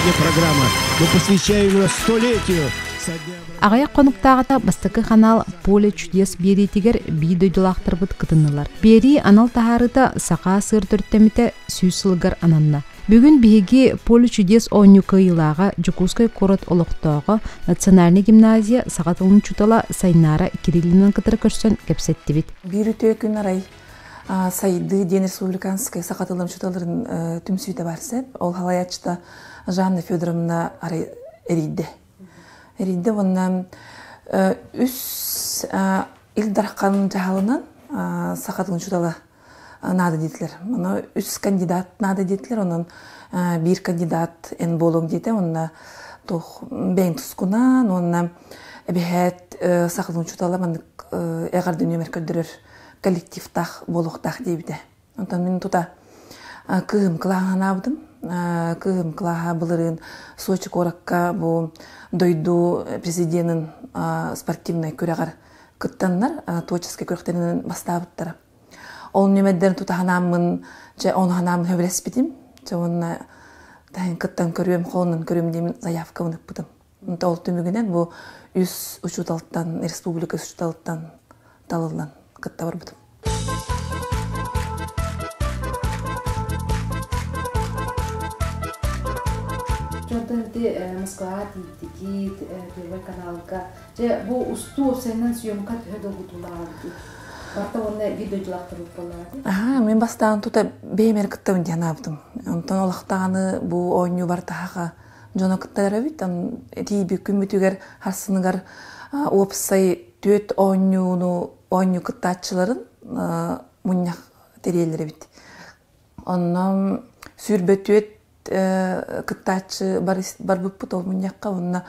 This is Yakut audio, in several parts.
Сегодня программа. Мы посвящаем ее столетию со дня Аҕыйах хонуктааҕыта бастакы ханаал «Поле чудес» биэриитигэр биир дойдулаахтарбыт кытыннылар. Биэрии анал таһаарыыта Саха сыр төрүттэммитэ сүүс сылыгар ананна. Бүгүн биһиги «Поле чудес» оонньуу кыайыылааҕа Дьокуускай куорат олохтооҕо, национальнай гимназия саха тылын учуутала Сайнаара Кириллинаны кытары көрсөн кэпсэттибит. Биир үтүө күн арай Сайдыы диэн республиканскай саха тылын учууталларын түмсүүтэ бар сөп. Ол халайааччыта Жанна Федоровна арай эрийдэ. Эрийдэ уонна үс Ил Дархан дьаһалынан саха тылын учуутала наада диэтилэр. Ону үс кандидат наада диэтилэр. Онон биир кандидат эн буолуоҥ диэтэ. Уонна туох бэйэҥ тускунан уонна эбэһээт саха тылын учуутала маннык эҕэрдэ нүөмэр көрдөрөр коллективтаах буолуохтаах диэбитэ. Онтон мин тута кыыһым кылааһын анаабытым. Кыыһым кылааһа былырыын Сочи куоракка бу дойду президенин спортивнай күрэҕэр кыттаннар творческай күрэхтэринэн бастаабыттара. Ол нүмердэрин тута ханааммын, чэ ону ханааммын сөбүлэспитим. Чэ уонна таһын кыттан көрүөм, холонон көрүөм диэмин заявкабын ыппытым. Ол түмүгүнэн бу үс учууталтан, республика учууталыттан талыллан кытта барбытым. Дьонтон ити Москваҕа тиийдигит, Первый каналга. Дьэ, бу устуу уопсайынан съемка төһө долгутуулааҕа эбитий? Барта уонна биир дойдулаахтарбыт буоллаҕа дии. Аһаа, мин бастаан тута бэйэм эрэ кыттабын диэн анаабытым. Онтон олохтоҕуна бу оонньуу бартаһаха дьоно кыттар эбит. Тиийбит күммүтүгэр харсыныгар уопсай түөрт оонньууну оонньуу кыттааччыларын мунньах тэрийэллэр эбит. Онно сүүрбэ түөрт кыттааччы барбыппыт ол мунньахха уонна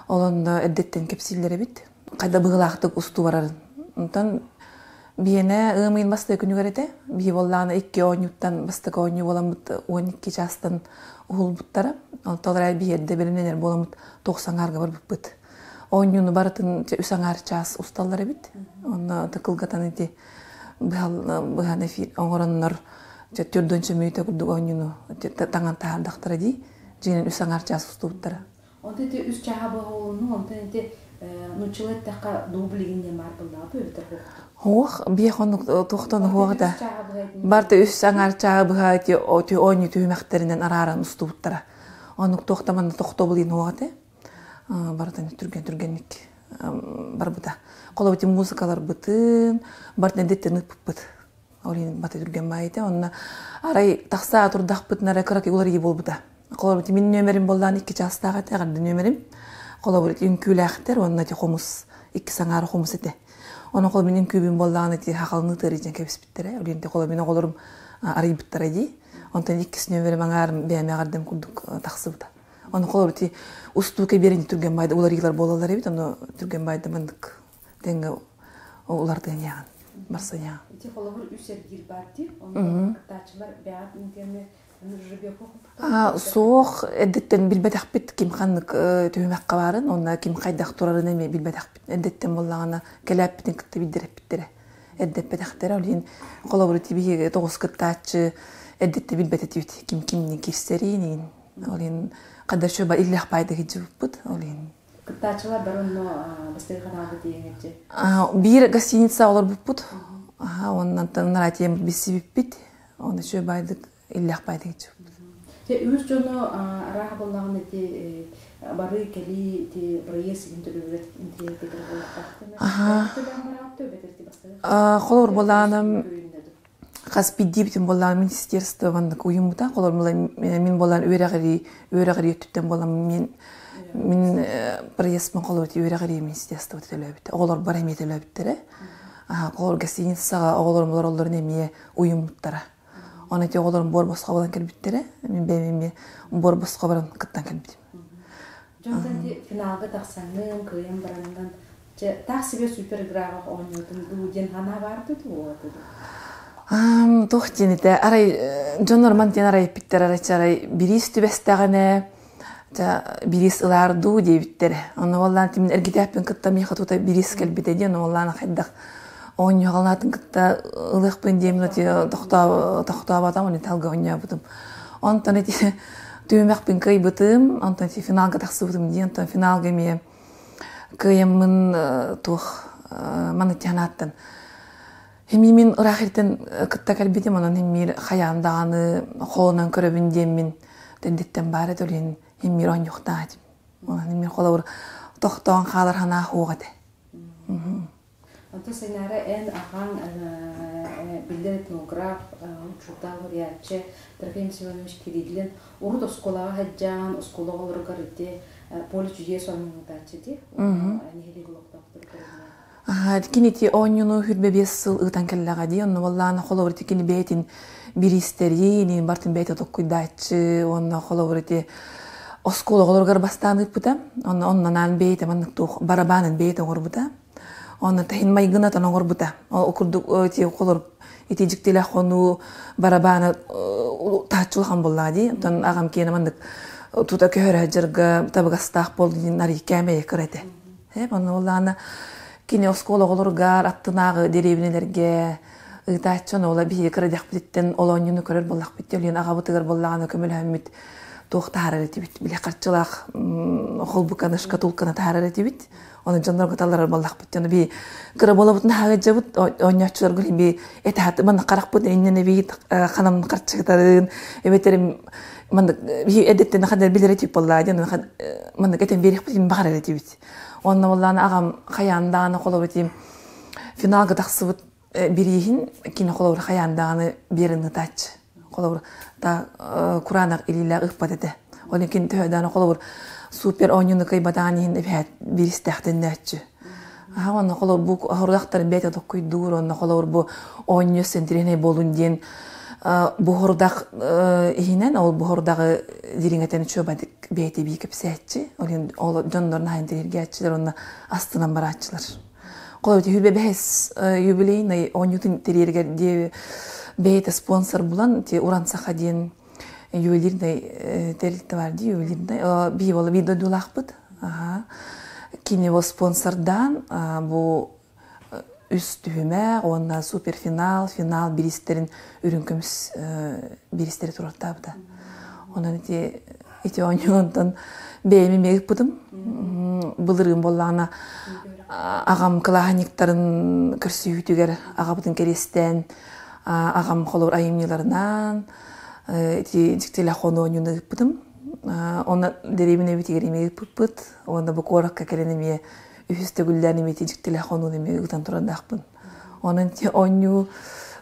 ол онно эрдэттэн кэпсииллэр эбит. Хайда быһыылаахтык устуу барарын. Онтон биһиэнэ ыам ыйын бастакы күнүгэр этэ. Биһи буоллаҕына икки оонньууттан бастакы оонньуу буоламмыт 12 чаастан уһулбуттара. Онтон ол эрээри биһи эрдэ бэлэмнэнэр буоламмыт 90 аҥаарга барбыппыт. Оонньууну барытын үс аҥаар чаас усталлар эбит. Онно кылгатан ити быһан эфир оҥороннор төрдүнчэ мүнүүтэ курдук оонньууну таҥан таһаардахтара дии. Дьиҥинэн үс аҥаар чаас устубуттара. Онтон ити үс чааһа буолуну, онтон ити нууччалыы эттэххэ дублигин диэн баар буоллаҕа дуо эбэтэр Хуох, биэх оннук туохтан хуох да. Барта үс аҥаар чааһы быһа ити оонньуу түһүмэхтэринэн арааран устубуттара. Оннук туохта манна тохтобул хуох этэ. Барытын түргэн-түргэнник барбыта. Холобур ити музыкаларбытын барытын эдиттэн ыыппыппыт. Ол иһин бата түргэн баайыта. Онно арай тахса турдахпытына эрэ кыракый уларыйыы буолбута. Холобур, ити мин нүөмэрим буоллаан икки чаастаах этэ, эҕэрдэ нүөмэрим. Холобур, ити үҥкүүлээхтэр уонна ити хомус, икки саҥаара хомус этэ. Онон холобур, мин үҥкүүбүн буоллаҕына ити хахалыныы тыарыйдьан кэбиспиттэрэ. Ол иһин холобур, мин оҕолорум арыйбыттара дии. Онтон иккис нүөмэрим аҥаарым бэйэм эҕэрдэм курдук тахсыбыта. Ону холобур, ити устуука биэрэн түргэн баайда уларыйыылар буолаллар эбит, ону түргэн баайда маннык тэҥҥэ улардыан иһэҕин, барсан иһэҕин. Ити холобур үс эргиир баар дии, онно кыттааччылар бэйэҕит интернет Суох, эрдэттэн билбэтэхпит ким ханнык түһүмэххэ баарын, уонна ким хайдах турарын эмиэ билбэтэхпит. Эрдэттэн буоллаҕына кэлээппитин кытта билдирэппиттэрэ. Эрдэппэтэхтэрэ, ол иһин холобур ити биһиги тоҕус кыттааччы эрдэттэн билбэт этибит ким кимнин киирсэрин иһин. Ол иһин хайдах үчүгэй иллээх баайда сылдьыбыппыт, ол иһин. Кыттааччылар бары онно бастакы ханаалга тиийэҥҥитчи? Биир гостиница олорбуппут. Уонна наратием билсибиппит. Оны үчүгэй баайдык иллээх баайдык иччибит. Те үгүс дьону арааһа буоллаҕына ити барыы кэлии ити проезд иһин төлөбүрэ интириэһиргэтэр буолуохтаах. Холобур буоллаҕына хас биирдиибитин буоллаҕына министерство маннык уйуммута. Холобур мин буолан үөрэҕирии үөрэҕирии өттүттэн буолан мин мин проездпын холобур үөрэҕирии министерство төлөөбүтэ. Оҕолорбор эмиэ төлөөбүттэрэ. Холобур гостиницаҕа оҕолорум олороллорун эмиэ уйуммуттара. Оны ити оҕолорум буор босхо булан кэлбиттэрэ. Мин бэйэм эмиэ буор босхо баран кыттан кэлбитим. Дьонтон ити финалга тахсаҥҥын, кыайан бараҥҥын, чэ, таах себе супер играҕа оонньоотум дуу диэн санаа баар дуу, Туох диэн этэ, арай дьоннор ман диэн арай эппиттэр, арай арай бириис түбэстэҕинэ, бириис ылаар дуу диэбиттэрэ. Онно буоллаан мин эргитээппин кытта миэхэ тута бириис кэлбитэ диэн, онно хайдах оонньуоҕалаатын кытта ылыахпын диэммин тохтооботом, оны талга оонньообутум. Онтон ити Түһүмэхпин кыайбытым, онтон финалга тахсыбытым диэн, онтон финалга эмиэ кыайаммын туох маннык тиһанааттан Химиимин ыраах иртэн кытта кэлбитим, онон химмиир хайаан даҕаны холонон көрөбүн диэммин тендиттэн баара төлүн химмиир оонньуохтаах этим. Онон химмиир холобур тохтоон хаалар санаа суох этэ. Онтон Сайнаара эн аҕаҥ биллэр этнограф, учуутал, суруйааччы Трофим Семенович Кириллин урут оскуолаҕа сылдьан, оскуола оҕолоругар ити поле чудес оонньуутааччы дии. Нэһилиэк олохтоохтору Кини ити оонньууну 25 сыл ыытан кэллэҕэ дии. Онно буоллаҕына холобур ити кини бэйэтин бириистэри, бартын бэйэтэ токкуйдааччы уонна холобур ити оскуола оҕолоругар бастаан ыыппыта. Онно оннунаан бэйэтэ маннык туох барабаанын бэйэтэ оҥорбута. Онно таһин майгынатан оҥорбута. Ол курдук ити холор ити дьиктилээх хонуу барабаана таһыччы улахан буоллаҕа дии. Онтон аҕам киэнэ маннык тута көһөрө сылдьарга табыгастаах буолду диэн арыйкаа кээмэйэ кыра этэ. Онно буоллаҕына кини оскуола оҕолоругар аттынааҕы дэриэбинэлэргэ ыытааччы ола биһиги кыра дэхпититтэн ол оонньууну көрөр буоллахпыт диэн аҕабытыгар буоллаҕына көмөлөһөммүт туох таһаарар этибит били харчылаах холбуканы шкатулканы таһаарар этибит оны дьоннорго талларар буоллахпыт дьону би кыра буолабытын хаһыадьабыт оонньооччуларга би этааты манна харахпыт иннинэ би ханам харчыгытарын эбэтэр маннык биһи эдеттен ханна билэр этип буоллаа диэн маннык этэн биэриэхпитин баҕарар этибит Онно буоллаҕына аҕам хайаан даҕаны холобур этим финалга тахсыбыт бирииһин кини холобур хайаан даҕаны биэрэн ыытааччы. Холобур та кураанах илиилээх ыыппат этэ. Ол кини төһө даҕаны холобур супер оонньууну кыайбатаҕын иһин эбэһээт бииристээхтэннээччи. Аха онно холобур бу хорудахтарын бэйэтэ токкуйдуур, онно холобур бу оонньуу сэнтириэнэй буолун диэн бу хорудах иһинэн ол бу хорудаҕы дириҥэтэн үчүгэйдик бэйэтэ бии кэпсээччи, ол иһин ол дьоннор наһаа интэриэһиргээччилэр уонна астынан барааччылар. Холобур, хүбэ бэһис юбилейный оонньуутун тэрийэригэр диэ бэйэтэ спонсор булан ти Уран Саха диэн ювелирный тэрилтэ бар дии ювелирный бии бола бии дойдулаахпыт. Кини бу спонсордаан бу үс түһүмэх уонна суперфинал, финал бириистэрин үрүҥ көмүс бириистэри туруортаабыта. Онон ити ити оонньуунтан бэйэм эмиэ ыыппытым. Былырыын буоллаҕына аҕам кылааһынньыктарын көрсүһүүтүгэр аҕабытын кэриэстээн аҕам холобур айымньыларынан ити дьиктилээх хонуу оонньууну ыыппытым. Онно дэриэбинэбитигэр эмиэ ыыппыппыт. Уонна бу куоракка кэлэн эмиэ үһүс төгүллээн эмиэ дьиктилээх хонууну эмиэ ыытан турандаахпын. Онон ти оонньуу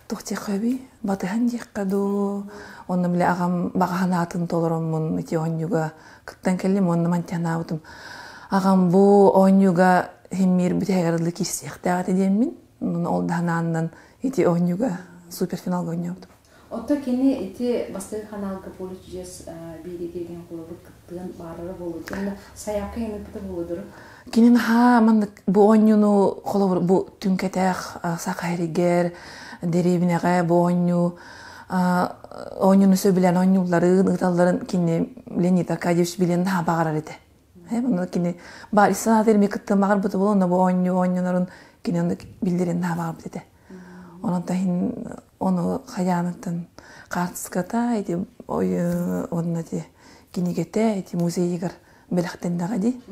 туох диэххэ батыһан диэххэ дуу. Онно били аҕам баҕа санаатын толороммун ити оонньууга кыттан кэллим уонна мантианаабытым. Аҕам бу оонньууга химмиир бүтэһигэр дылы киирсиэхтээх этэ диэммин. Ол да санааннан ити оонньууга суперфиналга оонньообутум. Оттон кини ити бастакы ханаалга Поле чудес биэриитигин холобур кыттыан баарара буолуо уонна сайаапка ыйыппыта буолуо Кини наһаа маннык бу оонньууну холобур бу түҥкэтэх саха сиригэр дэриэбинэҕэ бу оонньуу оонньууну сөбүлээн оонньуулларын ыыталларын кини Леонид Аркадьевич билиэн наһаа баҕарар этэ. Онно кини баар санаата эмиэ кыттыан баҕарбыта буолуо, онно бу оонньуу оонньонорун кини онно биллэрин наһаа баҕарбыт этэ. Онон таһин ону хайааныттан хаартыската ити уонна ити кинигэтэ ити музейыгар бэлэхтэннэҕэ дии.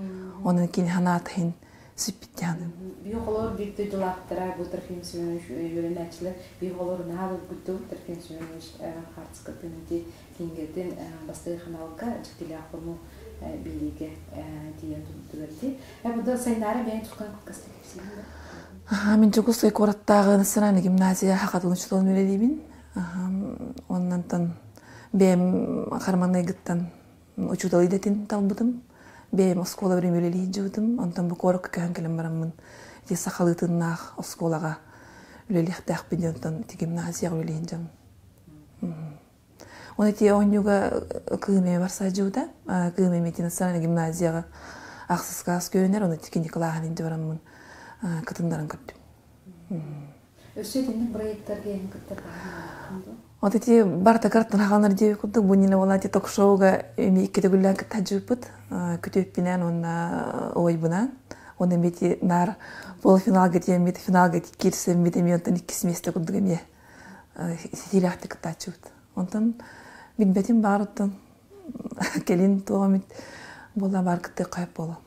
Онон кини санаата иһин сиппиттээҕин. Биир оҕолор биир дойдулаахтара бу Трофим Семенович үөрэнээччилэр биир оҕолор наһаа долгуйдубут Трофим Семенович хаартыскатын ити кинигэтин бастакы ханаалга дьиктилээх хонуу биэриигэ тиийэн турдулар дии. Бу Сайнаара бэйэҥ тускан кылгастык кэпсиигин да? Мин Дьокуускай куораттааҕы национальнай гимназия саха учууталын үлэлиибин. Оннантан бэйэм харманыйгыттан учуутал идэтин талбытым. Бэйэм оскуола биrim үлэлии сылдьыбытым. Онтон бу куоракка көһөн кэлэн бараммын ити сахалыытыннаах оскуолаҕа үлэлиэхтээхпин диэн онтон ити гимназияҕа үлэлии сылдьабын. Он ити оонньууга кыым эмэ барса сылдьыбыта. Кыым эмиэ национальнай гимназияҕа ахсыс класс көөнөр, оны иккинчи кылааһын инде бараммын кытыннаран көрдүм. Өссө итинник проекттарга эһин кыттар баҕа дуо? Вот эти барта картын хаалар диэби курдук бу нина буолла ити ток-шоуга эми икки төгүллээн кытта сылдьыбыппыт. Күтүөппүнээн уонна уойбунаан. Уонна эми ити наар полуфиналга тиэммит, финалга киирсэммит эми онтон иккис миэстэ курдук эмиэ ситиилээхтик кыттааччыбыт. Онтон билбэтим баар оттон. Кэлин туох эмит буолла баар кыттыахха сөп буолуо.